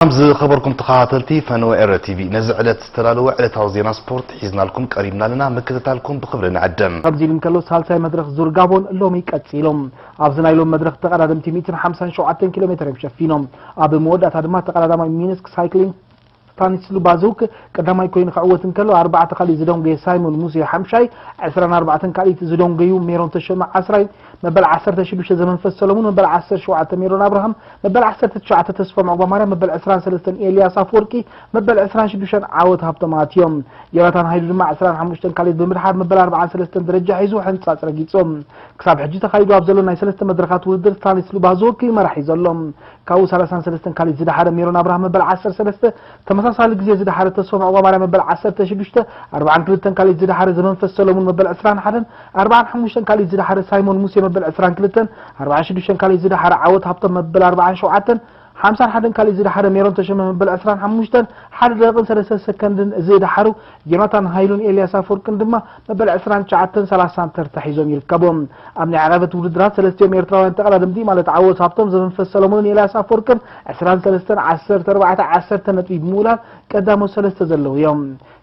ሰላም ዝኸበርኩም ተኸታተልቲ ፈነወ ኤረ ቲቪ፣ ነዚ ዕለት ዝተዳለወ ዕለታዊ ዜና ስፖርት ሒዝናልኩም ቀሪብና ኣለና። ምክትታልኩም ብኽብሪ ንዕድም። ከምዚ ኢሉ እንከሎ፣ ሳልሳይ መድረኽ ዙር ጋቦን ሎሚ ቀጺሎም። ኣብዚ ናይ ሎሚ መድረኽ ተቐዳደምቲ ሚእትን ሓምሳን ሸውዓተን ኪሎ ሜትር እዮም ሸፊኖም። ኣብ መወዳእታ ድማ ተቐዳዳማይ ሚንስክ ሳይክሊንግ ስታኒስሉ ባዙክ ቀዳማይ ኮይኑ ክዕወት እንከሎ፣ ኣርባዕተ ካልኢት ዝደንጎየ ሳይሞን ሙሴ ሓምሻይ፣ ዕስራን ኣርባዕተን ካልኢት ዝደንጎዩ ሜሮን ተሸመ ዓስራይ፣ መበል ዓሰርተ ሽዱሽተ ዘመንፈስ ሰሎሙን፣ መበል ዓሰርተ ሸውዓተ ሜሮን ኣብርሃም፣ መበል ዓሰርተ ትሽዓተ ተስፎም ዑቕባማርያም፣ መበል ዕስራን ሰለስተን ኤልያስ ኣፈወርቂ፣ መበል ዕስራን ሽዱሽተን ዓወት ሃብቶም ኣትዮም። ዮናታን ሃይሉ ድማ ዕስራን ሓሙሽተን ካልኢት ብምድሓር መበል ኣርባዓን ሰለስተን ደረጃ ሒዙ ሕንጻጽ ረጊጾም። ክሳብ ሕጂ ተኻይዱ ኣብ ዘሎ ናይ ሰለስተ መድረኻት ውድድር ስታኒስሉ ባዞክ ይመራሕ እዩ ዘሎ። ካብኡ ሰላሳን ሰለስተን ካልኢት ዝደሓረ ሜሮን ኣብርሃም መበል ዓሰርተ ሰለስተ፣ ተመሳሳሊ ግዜ ዝደሓረ ተስፎም ዑቕባማርያም መበል ዓሰርተ ሽዱሽተ፣ ኣርባዓን ክልተን ካልኢት ዝደሓረ ዘመንፈስ ሰሎሙን መበል ዕስራን ሓደን፣ ኣርባዓን ሓሙሽተን ካልኢት ዝደሓረ ሳይሞን ሙሴ መበል ዕስራን ክልተን፣ ኣርባዓን ሽዱሽተን ካልኢት ዝደሓረ ዓወት ሃብቶም መበል ኣርባዓን ሸውዓተን፣ ሓምሳን ሓደን ካልኢት ዝደሓረ ሜሮን ተሸመ መበል ዕስራን ሓሙሽተን፣ ሓደ ደቂቕን ሰለስተ ሰከንድን ዝደሓሩ ዮናታን ሃይሉን ኤልያስ ኣፈወርቅን ድማ መበል ዕስራን ትሽዓተን ሰላሳን ተርታ ሒዞም ይርከቡ። ኣብ ናይ ዓቐበት ውድድራት ሰለስቲኦም ኤርትራውያን ተቐዳደምቲ ማለት ዓወት ሃብቶም፣ ዘመንፈስ ሰለሙንን ኤልያስ ኣፈወርቅን ዕስራን ሰለስተን፣ ዓሰርተ ኣርባዕተ፣ ዓሰርተ ነጥቢ ብምውላድ ቀዳሞት ሰለስተ ዘለዉ እዮም።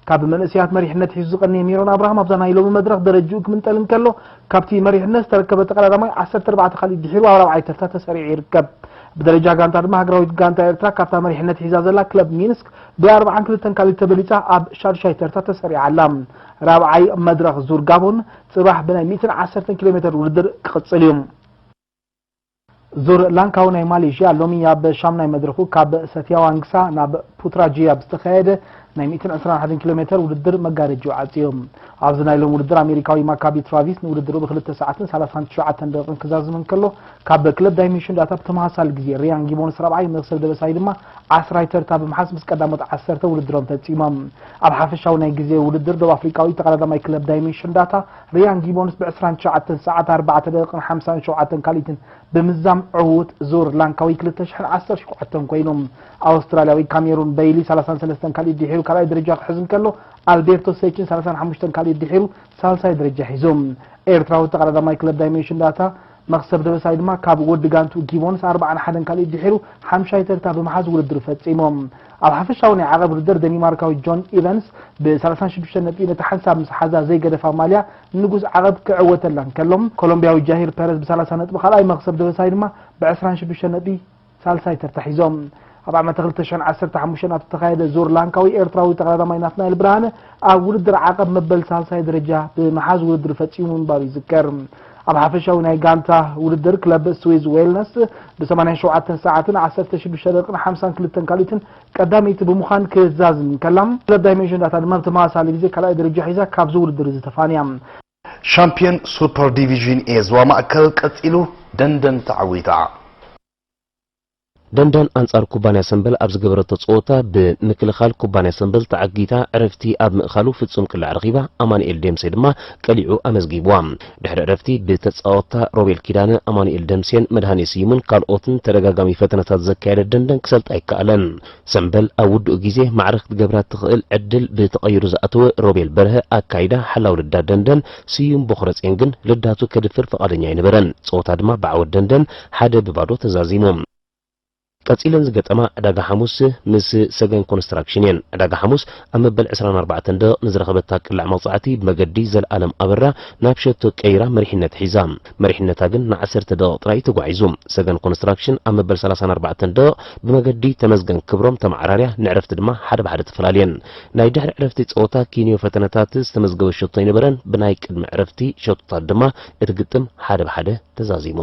ካብ መንእሰያት መሪሕነት ሒዙ ዝቐነየ ሜሮን ኣብርሃም ኣብዛ ናይ ሎሚ መድረኽ ደረጅኡ ክምንጠል እንከሎ፣ ካብቲ መሪሕነት ዝተረከበ ተቐዳዳማይ ዓሰርተ ኣርባዕተ ካልኢት ድሒሩ ኣብ ራብዓይ ተርታ ተሰሪዑ ይርከብ። ብደረጃ ጋንታ ድማ ሃገራዊት ጋንታ ኤርትራ ካብታ መሪሕነት ሒዛ ዘላ ክለብ ሚንስክ ብኣርባዓን ክልተን ካልኢት ተበሊጻ ኣብ ሻድሻይ ተርታ ተሰሪዓ ኣላ። ራብዓይ መድረኽ ዙር ጋቦን ጽባሕ ብናይ ሚእትን ዓሰርተን ኪሎ ሜትር ውድድር ክቕጽል እዩ። ዙር ላንካዊ ናይ ማሌዥያ ሎሚ ኣብ ሻምናይ መድረኹ ካብ ሰትያዋንግሳ ናብ ፑትራጂያ ብዝተኻየደ ናይ ሚእትን ዕስራን ሓደን ኪሎ ሜትር ውድድር መጋረጅኡ ዓጽዩ። ኣብዚ ናይ ሎም ውድድር ኣሜሪካዊ ማካቢ ትራቪስ ንውድድሩ ብክልተ ሰዓትን ሰላሳን ትሽዓተን ደቂቕን ክዛዝም እንከሎ፣ ካብ ክለብ ዳይሜንሽን ዳታ ብተመሳሳሊ ግዜ ሪያን ጊቦንስ ራብዓይ፣ መክሰብ ደበሳይ ድማ ዓስራይ ተርታ ብምሓዝ ምስ ቀዳሞት ዓሰርተ ውድድሮም ፈጺሞም። ኣብ ሓፈሻዊ ናይ ግዜ ውድድር ደቡብ ኣፍሪቃዊ ተቐዳዳማይ ክለብ ዳይሜንሽን ዳታ ሪያን ጊቦንስ ብ ዕስራን ትሽዓተን ሰዓት ኣርባዕተ ደቂቕን ሓምሳን ሸውዓተን ካልኢትን ብምዛም ዕዉት ዙር ላንካዊ ክልተ ሽሕን ዓሰርተ ሸውዓተን ኮይኑ። ኣውስትራልያዊ ካሜሩን በይሊ ሰላሳን ሰለስተን ካልኢት ድሒሩ ካልኣይ ደረጃ ክሕዝ እንከሎ፣ ኣልቤርቶ ሴችን ሰላሳን ሓሙሽተን ካልኢት ድሒሩ ሳልሳይ ደረጃ ሒዙ። ኤርትራዊ ተቐዳዳማይ ክለብ ዳይሜንሽን ዳታ መኽሰብ ደበሳይ ድማ ካብ ወዲ ጋንቱ ጊቦንስ ኣርባዓን ሓደን ካልኢት ድሒሩ ሓምሻይ ተርታ ብምሓዝ ውድድር ፈጺሞም። ኣብ ሓፈሻዊ ናይ ዓቐብ ውድድር ደኒማርካዊ ጆን ኢቨንስ ብ ሰላሳን ሽዱሽተን ነጥቢ ነቲ ሓንሳብ ምስ ሓዛ ዘይገደፋ ማልያ ንጉስ ዓቐብ ክዕወተላ እንከሎ፣ ኮሎምብያዊ ጃሂር ፐረዝ ብ ሰላሳ ነጥቢ ካልኣይ፣ መኽሰብ ደበሳይ ድማ ብ ዕስራን ሽዱሽተን ነጥቢ ሳልሳይ ተርታ ሒዞም። ኣብ ዓመተ ክልተ ሽሕን ዓሰርተ ሓሙሽተን ኣብ ዝተኻየደ ዙር ላንካዊ ኤርትራዊ ተቐዳዳማይ ናትናኤል ብርሃነ ኣብ ውድድር ዓቐብ መበል ሳልሳይ ደረጃ ብምሓዝ ውድድር ፈጺሙ ምንባሩ ይዝከር። ኣብ ሓፈሻዊ ናይ ጋንታ ውድድር ክለብ ስዊዝ ዌልነስ ብ ሰማንያን ሸውዓተን ሰዓትን ዓሰርተ ሽዱሽተ ደቂቕን ሓምሳን ክልተን ካልኢትን ቀዳመይቲ ብምዃን ክዛዝም እንከላ፣ ክለብ ዳይሜንሽን ዳታ ድማ ብተመሳሳሊ ግዜ ካልኣይ ደረጃ ሒዛ ካብዚ ውድድር እዚ ተፋንያ። ሻምፒዮን ሱፐር ዲቪዥን ኤ ዞባ ማእከል ቀጺሉ፣ ደንደን ተዓዊታ። ደንደን ኣንጻር ኩባንያ ሰምበል ኣብ ዝገበረቶ ጸወታ ብምክልኻል ኩባንያ ሰምበል ተዓጊታ ዕረፍቲ ኣብ ምእኻሉ ፍጹም ቅላዕ ረኺባ ኣማኑኤል ደምሴ ድማ ቀሊዑ ኣመዝጊብዋ። ድሕሪ ዕረፍቲ ብተጻወትታ ሮቤል ኪዳነ፣ ኣማኑኤል ደምሴን መድሃኔ ስዩምን ካልኦትን ተደጋጋሚ ፈተነታት ዘካየደ ደንደን ክሰልጥ ኣይከኣለን። ሰምበል ኣብ ውዱእ ግዜ ማዕረ ክትገብራ እትኽእል ዕድል ብተቐይሩ ዝኣተወ ሮቤል በርሀ ኣካይዳ ሓላው ልዳት ደንደን ስዩም ቦኽረጼን ግን ልዳቱ ከድፍር ፍቓደኛ ኣይነበረን። ጸወታ ድማ ብዓወት ደንደን ሓደ ብባዶ ተዛዚሙ። ቀጺለን ዝገጠማ ዕዳጋ ሓሙስ ምስ ሰገን ኮንስትራክሽን እየን። ዕዳጋ ሓሙስ ኣብ መበል ዕስራን ኣርባዕተን ደቂቕ ንዝረኸበታ ቅላዕ መቕጻዕቲ ብመገዲ ዘልኣለም ኣበራ ናብ ሸቶ ቀይራ መሪሕነት ሒዛ። መሪሕነታ ግን ንዓሰርተ ደቂቕ ጥራይ ተጓዒዙ። ሰገን ኮንስትራክሽን ኣብ መበል ሰላሳን ኣርባዕተን ደቂቕ ብመገዲ ተመስገን ክብሮም ተመዓራርያ ንዕረፍቲ ድማ ሓደ ብሓደ ተፈላልየን። ናይ ድሕሪ ዕረፍቲ ጸወታ ኪንዮ ፈተነታት ዝተመዝገበ ሸቶ ኣይነበረን። ብናይ ቅድሚ ዕረፍቲ ሸቶታት ድማ እቲ ግጥም ሓደ ብሓደ ተዛዚሙ።